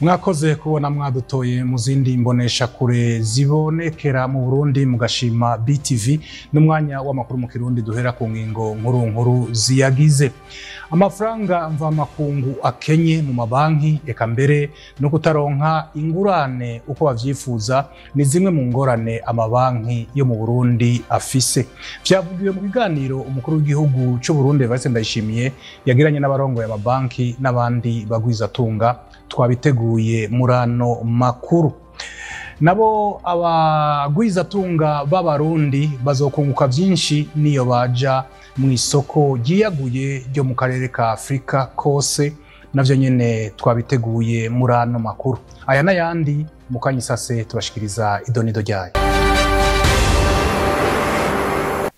Mwakoze kubona mwadutoye mu zindi mbonesha kure zibonekera mu Burundi, mugashima BTV n'umwanya w'amakuru mu Kirundi. Duhera ku ngingo nkuru nkuru ziyagize: amafaranga mvamakungu akenye mu mabanki, eka mbere no kutaronka ingurane uko bavyifuza, ni zimwe mu ngorane amabanki yo mu Burundi afise. Vyavugiwe mu kiganiro umukuru w'igihugu c'u Burundi Evariste Ndayishimiye yagiranye n'abarongoye amabanki n'abandi bagwizatunga. Twabiteguye murano makuru. Nabo abagwizatunga b'Abarundi bazokunguka vyinshi niyo baja mu isoko ryiyaguye ryo mu karere ka Afrika kose. Navyo nyene twabiteguye murano makuru. Aya n'ayandi mukanyisase tubashikiriza idonido ryayo.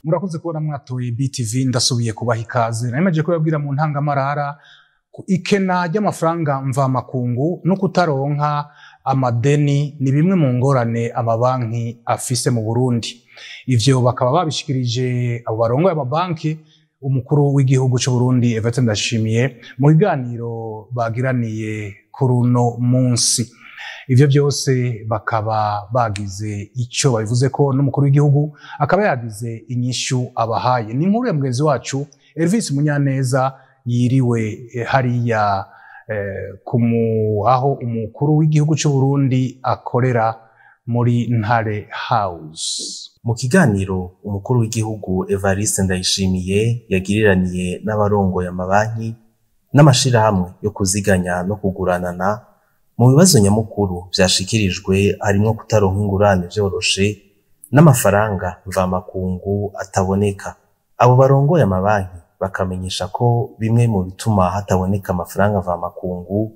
Murakoze kubona mwatoye BTV, ndasubiye kubaha ikaze. Nayimaje kubabwira mu ntangamarara ikena ry'amafaranga mvamakungu no kutaronka amadeni ni bimwe mu ngorane amabanki afise mu Burundi. Ivyo bakaba babishikirije abo barongoye amabanki umukuru w'igihugu c'u Burundi Evariste Ndayishimiye mu biganiro bagiraniye kuri uno munsi. Ivyo byose bakaba bagize ico babivuze ko n'umukuru w'igihugu akaba yagize inyishu abahaye. Ni inkuru ya mugenzi wacu Elvis Munyaneza yiriwe hariya aho umukuru w'igihugu c'u Burundi akorera muri Ntare House. Mu kiganiro umukuru w'igihugu Evariste Ndayishimiye yagiriraniye n'abarongoye amabanki n'amashirahamwe yo kuziganya no kuguranana, mu bibazo nyamukuru vyashikirijwe harimwo kutaronka ingurane vyoroshe n'amafaranga mvamakungu ataboneka. Abo barongoye amabanki bakamenyesha ko bimwe mu bituma hataboneka amafaranga mvamakungu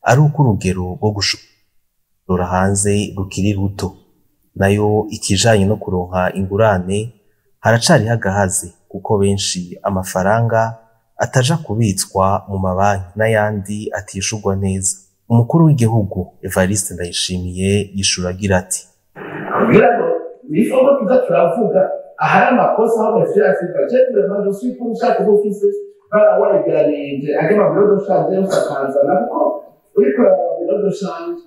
ari uko urugero rwo gushora hanze rukiri ruto, nayo ikijanye no kuronka ingurane haracariho agahaze, kuko benshi amafaranga ataja kubitswa mu mabanki n'ayandi atishurwa neza. Umukuru w'igihugu Evariste Ndayishimiye yishura agira ati: Kugira ngo nifo tuza turavuga ahari amakosa aho bashyira, je vraiment je suis pour chaque office barawegeranije ajya mu bureau de change yose akazana, kuko uriko bureau de change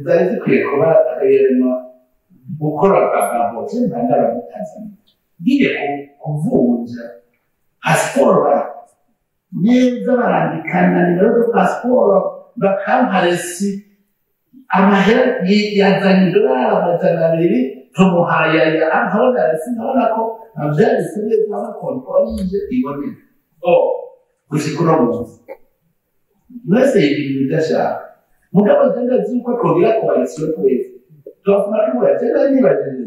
zari zikwiye kuba réellement gukora akagabo. Je ndangara muri Tanzania ngiye kuvunja pasiporo neza, barandikana numéro de passeport, bakampa reçu, amahera yazanye idolari 200, tumuhaye aya, nkabona reçu, nkabona ko avyanditse neza, nkabona contrôle yije iboneka. Oh, gushika uno munsi mwese ibintu bidashaka, mugabo je ndazi yuko twogira coalition twese twafuma tubura. Je nibajije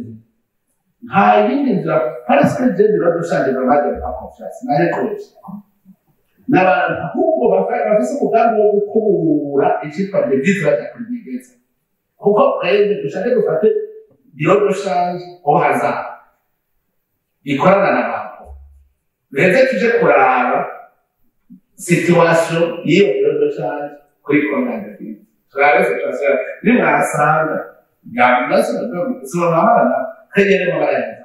nta yindi nzira, parce que je bureau de change vraiment je pas confiance narikoresha n'abantu, ahubwo bafise umugambi wo gukubura icitwa devise baja kuryigeza, kuko twebwe dushake dufate bureau de change au hasard ikorana na banko, reze tuje kuraba situation y'iyo bureau de change kuri konti ya devise, turabe situation nimwasanga sinamara kagere barayaza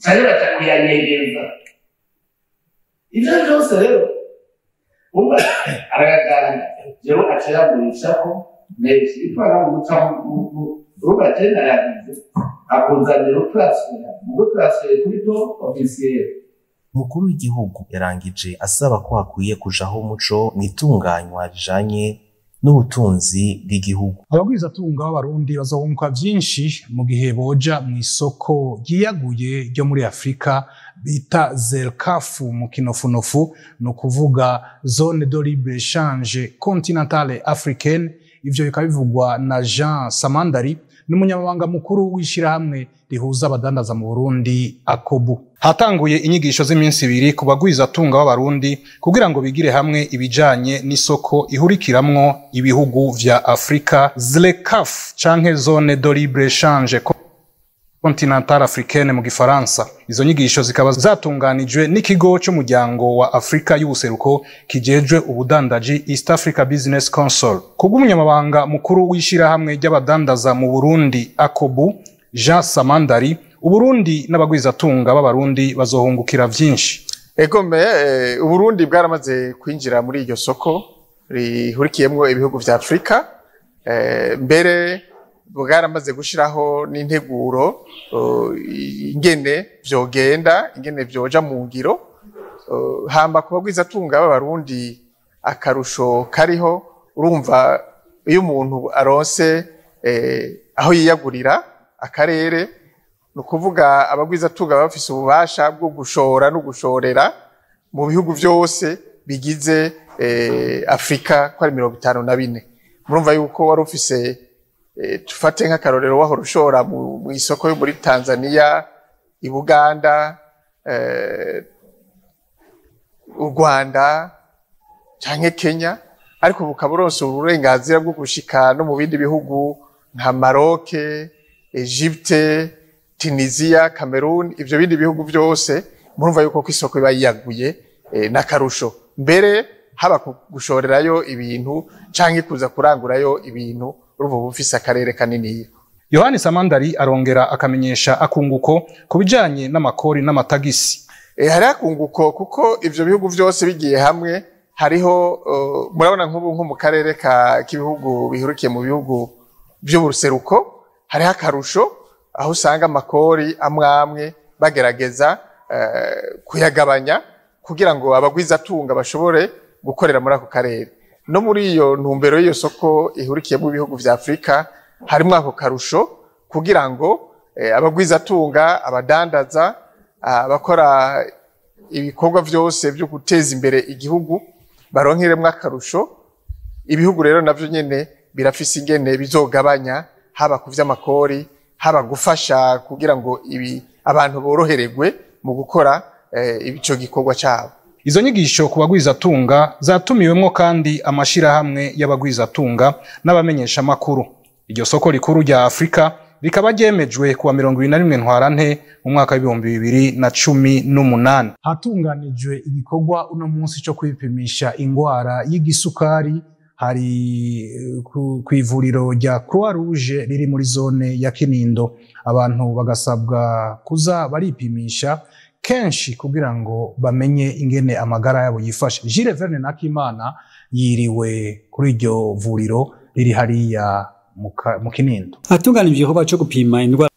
canke baja kuyanyegeza. Ivyo vyose rero umva arayajana, jewe aca yagurishako menshi itwara guca urumva je nayagize akunzanira utransfert mugo transfert kuri taux officiel. Umukuru w'igihugu yarangije asaba ko hakwiye kujaho umuco mw'itunganywa rijanye n'ubutunzi bw'igihugu. Abagwizatunga b'Abarundi bazunguka vyinshi mu gihe boja mu isoko ryiyaguye ryo muri Afrika bita ZLECAF mu kinofunofu, ni ukuvuga Zone de libre échange continentale africaine. Ivyo bikaba bivugwa na Jean Samandari, n'umunyamabanga mukuru w'ishirahamwe rihuza abadandaza mu Burundi, AKOBU. Hatanguye inyigisho z'iminsi 2 ku bagwizatunga b'Abarundi kugira ngo bigire hamwe ibijanye n'isoko ihurikiramwo ibihugu vya Afrika, ZLECAF canke Zone de libre échange continentale africaine mu Gifaransa. Izo nyigisho zikaba zatunganijwe n'ikigo c'umuryango wa Afrika y'ubuseruko kijejwe ubudandaji, East Africa Business Council. Kubw'umunyamabanga mukuru w'ishirahamwe ry'abadandaza mu Burundi, AKOBU, Jean Samandari, Uburundi n'abagwizatunga b'Abarundi bazohungukira vyinshi. Egome, Uburundi bwaramaze kwinjira muri iryo soko. rihurikiyemwo ibihugu vya Afrika. Mbere bwaramaze gushiraho n'integuro ingene vyogenda, ingene vyoja mu ngiro. Hamba ku bagwizatunga b'Abarundi akarusho kariho, urumva iyo umuntu aronse aho yiyagurira akarere, ni ukuvuga abagwizatunga bafise ububasha bwo gushora no gushorera mu bihugu vyose bigize Afrika ko ari 54. Murumva yuko wari ufise, tufate nk'akarorero, wahora ushora mu isoko yo muri Tanzania, i Buganda, u Rwanda canke Kenya, ariko bukaba uronse uburenganzira bwo gushika no mu bindi bihugu nka Maroc, Egypte, Tunisia, Cameroon, ivyo bindi bihugu vyose. Murumva yuko isoko iba yiyaguye, n'akarusho mbere haba gushorerayo ibintu canke kuza kurangurayo ibintu, urumva uba ufise akarere kaniniya. Yohani Samandari arongera akamenyesha akunguko ku bijanye n'amakori n'amatagisi. Hari akunguko kuko ivyo bihugu vyose bigiye hamwe hariho, murabona nk'ubu nko mu karere k'ibihugu bihurikiye mu bihugu vy'ubuseruko, hariho akarusho aho usanga amakori amwe amwe bagerageza kuyagabanya kugira ngo abagwizatunga bashobore gukorera muri ako karere. No muri iyo ntumbero y'iyo soko ihurikiyemo ibihugu vya Afrika harimwo ako karusho kugira ngo abagwizatunga, abadandaza, abakora ibikorwa vyose vyo guteza imbere igihugu baronkeremwo akarusho. Ibihugu rero navyo nyene birafise ingene bizogabanya, haba ku vy'amakori, haba gufasha kugira ngo ibi abantu borohererwe mu gukora ico gikorwa cabo. Izo nyigisho ku bagwizatunga zatumiwemwo kandi amashirahamwe y'abagwizatunga n'abamenyesha makuru. Iryo soko rikuru rya Afrika rikaba ryemejwe kuwa 21 Ntwarante mu mwaka w'ibihumbi 2018. Hatunganijwe igikorwa uno munsi cyo kwipimisha ingwara y'igisukari hari ku ivuriro rya Croix Rouge riri muri zone ya Kinindo. Abantu bagasabwa kuza baripimisha kenshi kugira ngo bamenye ingene amagara yabo yifashe. Jules Verne Nakimana yiriwe kuri iryo vuriro riri hariya mu Kinindo. Hatunganijwe igikorwa cyo gupima indwara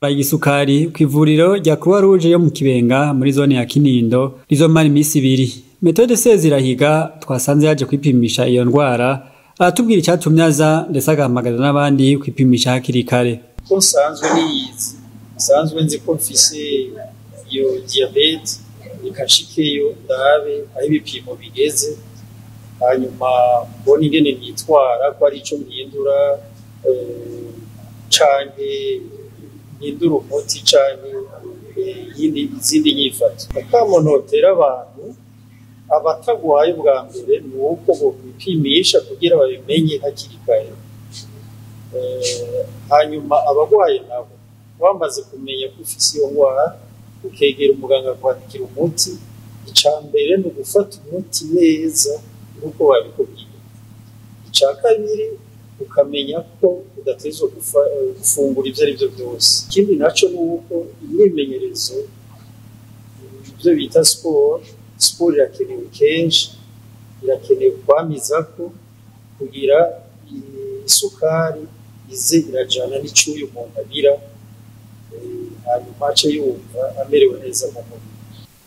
y'igisukari ku ivuriro rya Croix Rouge yo mu Kibenga muri zone ya Kinindo rizomara iminsi ibiri. Methode Sezirahiga twasanze yaje kwipimisha iyo ndwara, aratubwira icyatumye aza ndetse agahamagara n'abandi kwipimisha hakiri kare. Ko nsanzwe niyizi, nsanzwe nzi ko mfise iyo diyabete, ikashikeyo ndabe aho ibipimo bigeze, hanyuma mbone ingene nitwara, ko ari ico mpindura, canke mpindura umuti canke izindi nyifato. Akamo notera abantu abatagwaye bwa mbere ni uko bobipimisha kugira babimenye hakiri kare. Hanyuma abagwaye nabo bamaze kumenya ko ufise iyo ndwara, ukegera umuganga akwandikira umuti. Ica mbere ni ugufata umuti neza nk'uko babikubwiye. Ica kabiri ukamenya ko udatezwa gufungura ivyo ari vyo vyose. Ikindi naco ni uko imyimenyerezo, ivyo bita siporo, siporo irakenewe kenshi, irakenewe kwamizako kugira isukari ize irajana n'icuya umuntu abira, hanyuma ace yumva amerewe neza mu mubiri.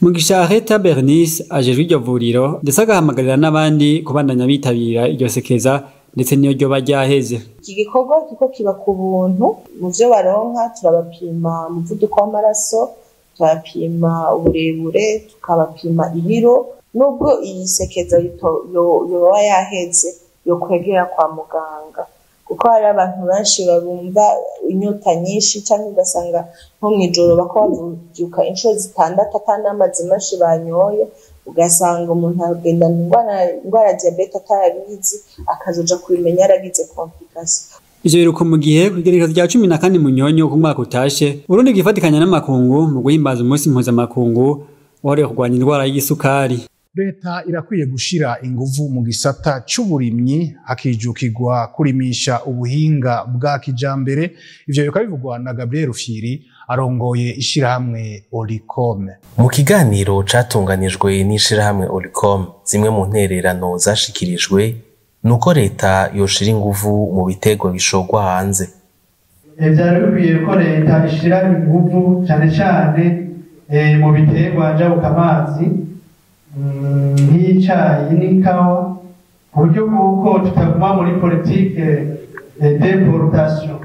Mugisha Reta Bernice ajejwe iryo vuriro ndetse agahamagarira n'abandi kubandanya bitabira iryo sekeza ndetse n'iyo ryoba ryaheze. Iki gikorwa kiko kiba ku buntu. Mu vyo baronka turabapima umuvuduko w'amaraso, turabapima uburebure, tukabapima ibiro. Nubwo iyi sekeza yoba yaheze, yo kwegera kwa muganga, kuko hari abantu benshi babumva inyota nyinshi, cyangwa ugasanga nko mw'ijoro bako bavyuka inshuro 6 ata n'amazi menshi banyoye, ugasanga umuntu agendana indwara ya diyabete atarabizi, akazoja kubimenya yaragize complication. Ivyo biruko mu gihe kw'igerekezo rya 14 Munyonyo ku mwaka utashe, Burundi bwifatikanya n'amakungu mu guhimbaza umunsi mpuzamakungu wahariwe kurwanya indwara y'igisukari. Leta irakwiye gushira inguvu mu gisata c'uburimyi, hakijukirwa kurimisha ubuhinga bwa kijambere. Ivyo bikaba bivugwa na Gabriel Rufyiri arongoye ishirahamwe Olicom. Mu kiganiro catunganijwe n'ishirahamwe Olicom, zimwe mu ntererano zashikirijwe nuko leta yoshira inguvu mu biterwa bishorwa hanze. Vyari bikwiye ko leta ishira inguvu cane cane mu biterwa njabukamazi nk'icayi n'ikawa, ku buryo bw'uko tutaguma muri politike d'importation,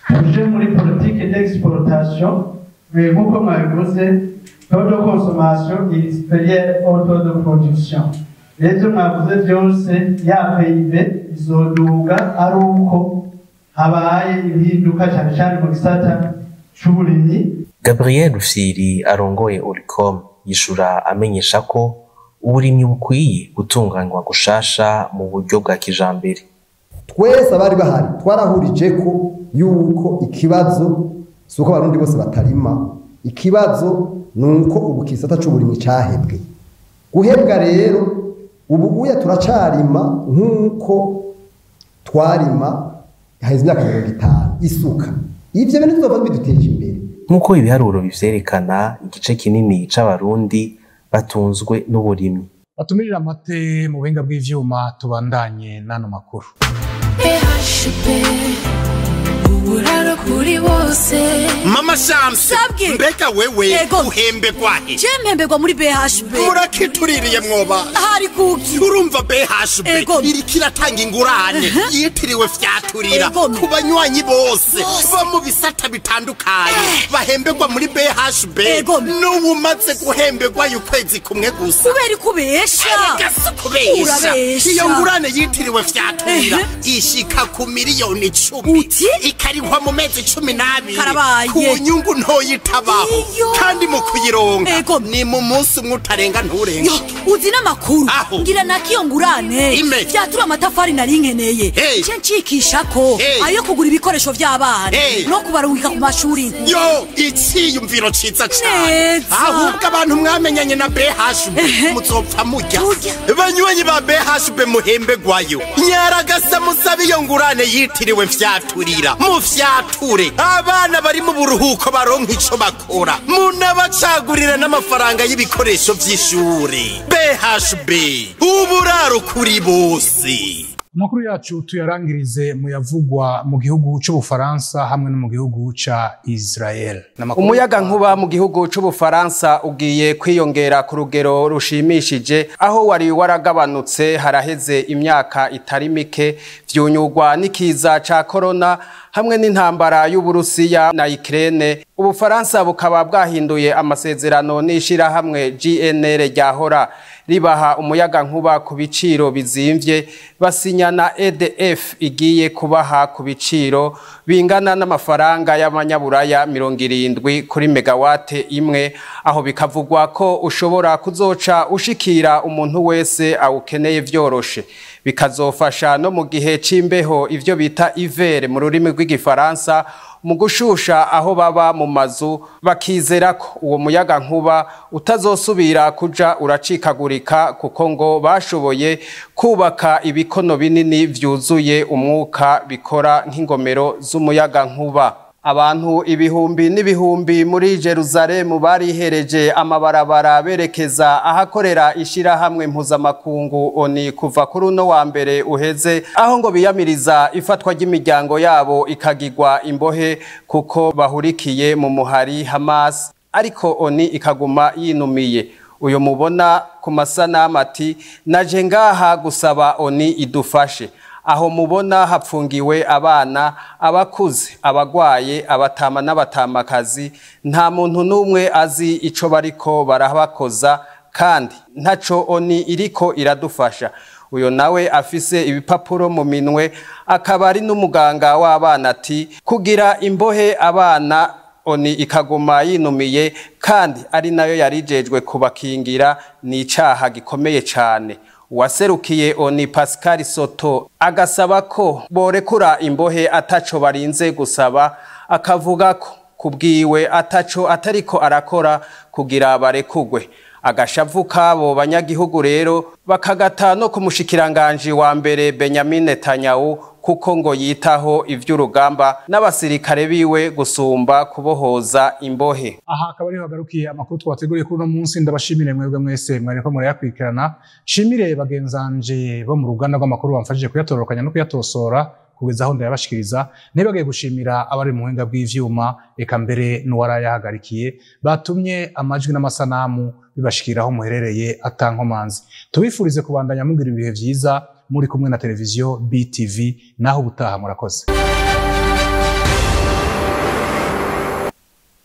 tuje muri politike d'exportation. Nk'uko mwabivuze, taux de consommation est supérieur au taux de production. Rero ivyo mwavuze vyose, ya PIB izoduga ari uko habaye impinduka cane cane mu gisata c'uburimyi. Gabriel Rufyiri arongoye Olicom yishura amenyesha ko uburimyi bukwiye gutunganywa gushasha mu buryo bwa kijambere. Twese abari bahari twarahurije ko yuko ikibazo si uko abarundi bose batarima, ikibazo ni uko ubu kisata c'uburimyi cahebwe. Guhebwa rero, ubu uya turacarima nk'uko twarima haheze imyaka 50 isuka. Ivyo bintu tuzova biduteje imbere. Nk'uko ibiharuro bivyerekana, igice kinini c'abarundi batunzwe n'uburimyi. Batumirira amate mu buhinga bw'ivyuma, tubandanye n'ano makuru. Uburaro kuri bose. Mama Shamsi, Sabwe. Mbega wewe Yego. uhembegwa he? Je mpembegwa muri BHB. Murakituririye mwoba. Hari kuki? Urumva BHB Ego. iriko iratanga ingurane yitiriwe Fyaturira Ego. ku banywanyi bose Bose. bo mu bisata bitandukanye bahembegwa muri BHB, Ego. n'uwumaze guhembegwa ukwezi kumwe gusa. Kubera ikubesha. Erega si ukubesha. Urabesha. Iyo ngurane yitiriwe Fyaturira ishika ku miliyoni 10, Uti? ikarihwa mu mezi 12 Karabaye. ku nyungu ntoya itabaho. Iyo. Kandi mu kuyironka Ego. ni mu munsi umwe utarenga nturenga. Yo, uzi n'amakuru? Aho. Ngira nakiyo ngurane. Ime. Vyatura amatafari nari nkeneye. Hey. Ce ncikishako Hey. ayo kugura ibikoresho vy'abana Hey. no kubarungika ku mashuri. Yo, iciyumviro ciza cane. Neza. Ahubwo abantu mwamenyanye na BHB muzopfa murya. Turya. Banywanyi ba BHB muhembegwayo, nyaragasa musabe iyo ngurane yitiriwe Fyaturira, mufyature abana bari mu buruhuko baronka ico bakora, munabacagurira n'amafaranga y'ibikoresho vy'ishure. BHB, uburaro kuri bose. Amakuru yacu tuyarangirize mu yavugwa mu gihugu c'Ubufaransa hamwe no mu gihugu ca Israel. N'amakuru- Umuyaga nkuba mu gihugu c'Ubufaransa ugiye kwiyongera ku rugero rushimishije, aho wari waragabanutse haraheze imyaka itari mike, vyunyurwa n'ikiza ca corona hamwe n'intambara y'Uburusiya na Ukraine. Ubufaransa bukaba bwahinduye amasezerano n'ishirahamwe GNL ryahora ribaha umuyaga nkuba ku biciro bizimvye, basinya na EDF igiye kubaha ku biciro bingana n'amafaranga y'amanyaburaya 70 kuri megawate imwe, aho bikavugwa ko ushobora kuzoca ushikira umuntu wese awukeneye vyoroshe, bikazofasha no mu gihe c'imbeho, ivyo bita hiver mu rurimi rw'igifaransa, mu gushusha aho baba mu mazu, bakizera ko uwo muyaga nkuba utazosubira kuja uracikagurika, kuko ngo bashoboye kubaka ibikono binini vyuzuye umwuka bikora nk'ingomero z'umuyaga nkuba. Abantu ibihumbi n'ibihumbi muri Jerusalemu barihereje amabarabara berekeza ahakorera ishirahamwe mpuzamakungu ONU kuva kuri uno wa mbere uheze, aho ngo biyamiriza ifatwa ry'imiryango yabo ikagirwa imbohe kuko bahurikiye mu muhari Hamas, ariko ONU ikaguma yinumiye. Uyu mubona ku masanamu ati: "Naje ngaha gusaba ONU idufashe." Aho mubona hapfungiwe abana, abakuze, abagwaye, abatama n'abatamakazi. Nta muntu n'umwe azi ico bariko barabakoza, kandi ntaco ONU iriko iradufasha. Uyo nawe afise ibipapuro mu minwe akaba ari n'umuganga w'abana ati: "Kugira imbohe abana, ONU ikaguma yinumiye kandi ari nayo yarijejwe kubakingira, ni icaha gikomeye cane." Uwaserukiye ONU Pascal Soto agasaba ko borekura imbohe ataco barinze gusaba, akavuga ko kubwiwe ataco atariko arakora kugira barekugwe. Agashavu kabo banyagihugu rero bakagata no ku mushikiranganji wa mbere Benjamin Netanyahu, kuko ngo yitaho ivy'urugamba n'abasirikare biwe gusumba kubohoza imbohe. Aha akaba ariho hagarukiye amakuru twateguriye kuri uno munsi. Ndabashimire mwebwe mwese mwariko murayakurikirana, nshimire bagenzanje bo mu ruganda rw'amakuru bamfashije kuyatororokanya no kuyatosora kugeza aho ndayabashikiriza. Ntibagiye gushimira abari mu buhinga bw'ivyuma, eka mbere n'uwarayahagarikiye, batumye amajwi n'amasanamu bibashikira aho muherereye atankomanzi. Tubifurize kubandanya mugira ibihe vyiza muri kumwe na televiziyo BTV. Naho ubutaha, murakoze.